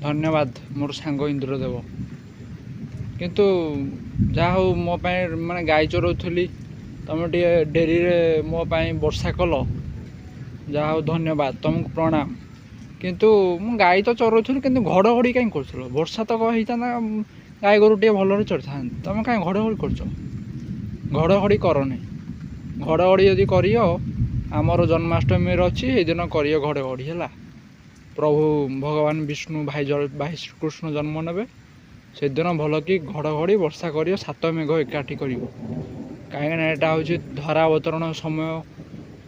ଧନ୍ୟବାଦ ମୋର ସାଙ୍ଗ ଇନ୍ଦ୍ରଦେବ। କିନ୍ତୁ ଯାହା ହଉ ମୋ ପାଇଁ ମାନେ ଗାଈ ଚରାଉଥିଲି, ତୁମେ ଟିକେ ଡେରିରେ ମୋ ପାଇଁ ବର୍ଷା କଲ, ଯାହା ହଉ ଧନ୍ୟବାଦ ତୁମକୁ, ପ୍ରଣାମ। କିନ୍ତୁ ମୁଁ ଗାଈ ତ ଚରାଉଥିଲି, କିନ୍ତୁ ଘଡ଼ଘଡ଼ି କାହିଁ କରୁଥିଲ? ବର୍ଷା ତ ହେଇଥାନ୍ତା, ଗାଈ ଗୋରୁ ଟିକେ ଭଲରେ ଚରିଥାନ୍ତେ, ତୁମେ କାହିଁ ଘଡ଼ଘଡ଼ି କରୁଛ? ଘଡ଼ଘଡ଼ି କରନି। ଘଡ଼ଘଡ଼ି ଯଦି କରିବ, ଆମର ଜନ୍ମାଷ୍ଟମୀରେ ଅଛି, ସେଇଦିନ କରିବ ଘଡ଼ଘଡ଼ି। ହେଲା, ପ୍ରଭୁ ଭଗବାନ ବିଷ୍ଣୁ ଭାଇ ଭାଇ ଶ୍ରୀକୃଷ୍ଣ ଜନ୍ମ ନେବେ, ସେଦିନ ଭଲ କି ଘଡ଼ଘଡ଼ି ବର୍ଷା କରିବ, 7 ମେଘ ଏକାଠି କରିବ। କାହିଁକିନା ଏଇଟା ହେଉଛି ଧରା ଅବତରଣ ସମୟ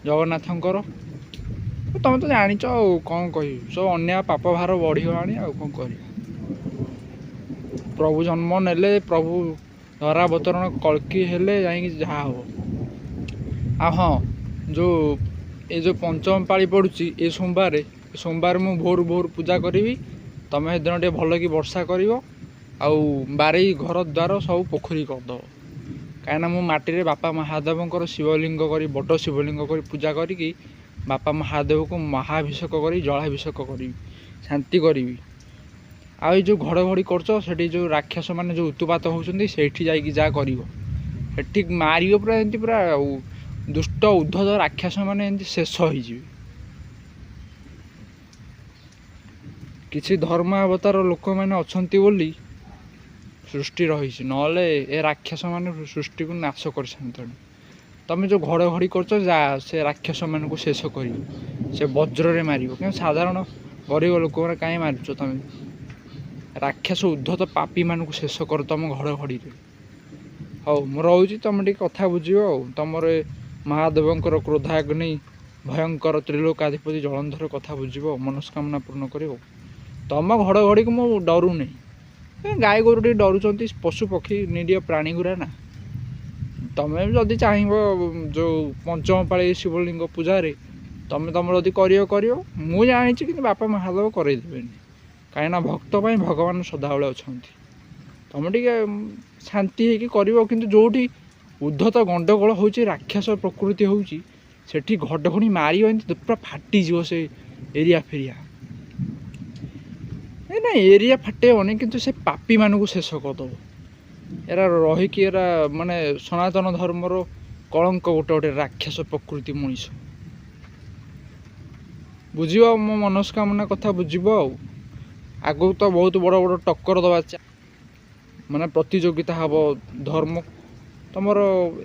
ଜଗନ୍ନାଥଙ୍କର। ତୁମେ ତ ଜାଣିଛ, ଆଉ କ'ଣ କହିବି? ସବୁ ଅନ୍ୟାୟ ପାପ ଭାର ବଢ଼ିଗଲାଣି, ଆଉ କ'ଣ କରିବା? ପ୍ରଭୁ ଜନ୍ମ ନେଲେ, ପ୍ରଭୁ ଧରା ଅବତରଣ କଳ୍କି ହେଲେ ଯାଇକି ଯାହା ହେବ। ଆଉ ହଁ, ଯେଉଁ ଏ ଯେଉଁ ପଞ୍ଚମ ପାଳି ପଡ଼ୁଛି ଏ ସୋମବାରେ, ସୋମବାର ମୁଁ ଭୋରୁ ଭୋରୁ ପୂଜା କରିବି। ତୁମେ ସେଦିନ ଟିକେ ଭଲ କି ବର୍ଷା କରିବ, ଆଉ ବାରି ଘର ଦ୍ୱାର ସବୁ ପୋଖରୀ କରିଦେବ। କାହିଁକିନା ମୁଁ ମାଟିରେ ବାପା ମହାଦେବଙ୍କର ଶିବଲିଙ୍ଗ କରି, ବଡ଼ ଶିବଲିଙ୍ଗ କରି ପୂଜା କରିକି ବାପା ମହାଦେବକୁ ମହାଭିଷେକ କରି ଜଳାଭିଷେକ କରିବି, ଶାନ୍ତି କରିବି। ଆଉ ଏଇ ଯେଉଁ ଘଡ଼ଘଡ଼ି କରୁଛ, ସେଠି ଯେଉଁ ରାକ୍ଷସମାନେ ଯେଉଁ ଉତ୍ପାତ ହେଉଛନ୍ତି, ସେଇଠି ଯାଇକି ଯାହା କରିବ, ସେଠି ମାରିବ ପୁରା ଏମିତି, ପୁରା ଦୁଷ୍ଟ ଉଦ୍ଧତ ରାକ୍ଷସମାନେ ଏମିତି ଶେଷ ହେଇଯିବେ। କିଛି ଧର୍ମାବତାର ଲୋକମାନେ ଅଛନ୍ତି ବୋଲି ସୃଷ୍ଟି ରହିଛି, ନହେଲେ ଏ ରାକ୍ଷସମାନେ ସୃଷ୍ଟିକୁ ନାଶ କରିସାରନ୍ତେଣି। ତୁମେ ଯେଉଁ ଘଡ଼ଘଡ଼ି କରୁଛ, ଯା ସେ ରାକ୍ଷସମାନଙ୍କୁ ଶେଷ କରିବ, ସେ ବଜ୍ରରେ ମାରିବ। କିନ୍ତୁ ସାଧାରଣ ଗରିବ ଲୋକମାନେ କାହିଁ ମାରୁଛ ତୁମେ? ରାକ୍ଷସ ଉଦ୍ଧତ ପାପୀମାନଙ୍କୁ ଶେଷ କର ତୁମ ଘଡ଼ଘଡ଼ିରେ। ହଉ, ମୁଁ ରହୁଛି, ତୁମେ ଟିକେ କଥା ବୁଝିବ। ଆଉ ତୁମର ଏ ମହାଦେବଙ୍କର କ୍ରୋଧାଗ୍ନି ଭୟଙ୍କର ତ୍ରିଲୋକାଧିପତି ଜଳନ୍ଧର କଥା ବୁଝିବ, ମନସ୍କାମନା ପୂର୍ଣ୍ଣ କରିବ। ତୁମ ଘଡ଼ଘଡ଼ିକୁ ମୁଁ ଡରୁନି, ଗାଈ ଗୋରୁ ଟିକେ ଡରୁଛନ୍ତି, ପଶୁ ପକ୍ଷୀ ନିରୀହ ପ୍ରାଣୀ ଗୁରା ନା। ତୁମେ ଯଦି ଚାହିଁବ, ଯେଉଁ ପଞ୍ଚମ ପାଳି ଶିବଲିଙ୍ଗ ପୂଜାରେ ତୁମେ ତୁମର ଯଦି କରିବ କରିବ, ମୁଁ ଜାଣିଛି କିନ୍ତୁ ବାପା ମହାଦେବ କରେଇଦେବେନି। କାହିଁକିନା ଭକ୍ତ ପାଇଁ ଭଗବାନ ସଦାବେଳେ ଅଛନ୍ତି। ତୁମେ ଟିକେ ଶାନ୍ତି ହେଇକି କରିବ, କିନ୍ତୁ ଯେଉଁଠି ଉଦ୍ଧତ ଗଣ୍ଡଗୋଳ ହେଉଛି, ରାକ୍ଷସ ପ୍ରକୃତି ହେଉଛି, ସେଠି ଘଡ଼ଘଡ଼ି ମାରିବ ଏମିତି ପୁରା ଫାଟିଯିବ ସେ ଏରିଆ ଫେରିଆ। ନା, ଏରିଆ ଫାଟେଇବନି, କିନ୍ତୁ ସେ ପାପୀମାନଙ୍କୁ ଶେଷ କରିଦେବ। ଏରା ରହିକି ଏରା ମାନେ ସନାତନ ଧର୍ମର କଳଙ୍କ, ଗୋଟେ ଗୋଟେ ରାକ୍ଷସ ପ୍ରକୃତି ମଣିଷ। ବୁଝିବ ମୋ ମନସ୍କାମନା କଥା ବୁଝିବ। ଆଉ ଆଗକୁ ତ ବହୁତ ବଡ଼ ବଡ଼ ଟକ୍କର ଦେବା, ମାନେ ପ୍ରତିଯୋଗିତା ହେବ ଧର୍ମ। ତୁମର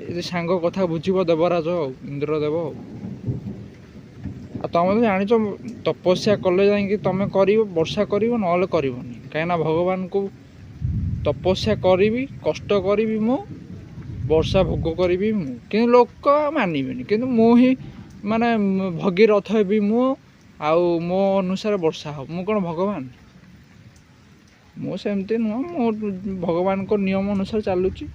ଏ ସାଙ୍ଗ କଥା ବୁଝିବ ଦେବରାଜ ଆଉ ଇନ୍ଦ୍ରଦେବ। ଆଉ ତୁମେ ତ ଜାଣିଛ, ତପସ୍ୟା କଲେ ଯାଇକି ତୁମେ କରିବ, ବର୍ଷା କରିବ, ନହେଲେ କରିବନି। କାହିଁକିନା ଭଗବାନଙ୍କୁ ତପସ୍ୟା କରିବି, କଷ୍ଟ କରିବି ମୁଁ, ବର୍ଷା ଭୋଗ କରିବି ମୁଁ, କିନ୍ତୁ ଲୋକ ମାନିବେନି। କିନ୍ତୁ ମୁଁ ହିଁ ମାନେ ଭଗୀରଥ ହେବି ମୁଁ, ଆଉ ମୋ ଅନୁସାରେ ବର୍ଷା ହେବ। ମୁଁ କ'ଣ ଭଗବାନ? ମୁଁ ସେମିତି ନୁହଁ, ମୁଁ ଭଗବାନଙ୍କ ନିୟମ ଅନୁସାରେ ଚାଲୁଛି।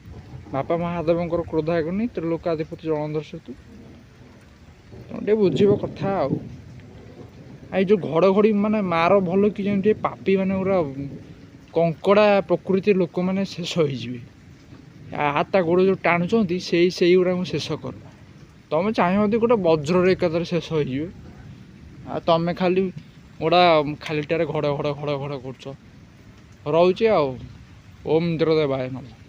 ବାପା ମହାଦେବଙ୍କର କ୍ରୋଧାଗ୍ନି ତ୍ରିଲୋକାଧିପତି ଜଳନ୍ଧର ସେତୁ। ତମେ ଟିକେ ବୁଝିବ କଥା। ଆଉ ଏଇ ଯେଉଁ ଘଡ଼ଘଡ଼ି ମାନେ ମାର ଭଲ କି, ଯେମିତି ପାପୀ ମାନେ ପୁରା କଙ୍କଡ଼ା ପ୍ରକୃତି ଲୋକମାନେ ଶେଷ ହେଇଯିବେ। ଆ ତା ଗୋଡ଼ ଯେଉଁ ଟାଣୁଛନ୍ତି, ସେଇଗୁଡ଼ାଙ୍କୁ ଶେଷ କର। ତୁମେ ଚାହିଁବ ଯଦି ଗୋଟେ ବଜ୍ରରେ ଏକାଥରେ ଶେଷ ହେଇଯିବେ। ଆଉ ତୁମେ ଖାଲି ଗୋଟା ଖାଲିଟାରେ ଘଡ଼ ଘଡ଼ ଘଡ଼ ଘଡ଼ କରୁଛ। ରହୁଛି ଆଉ। ଓମ୍ ଇନ୍ଦ୍ରଦେବାୟ ନମଃ।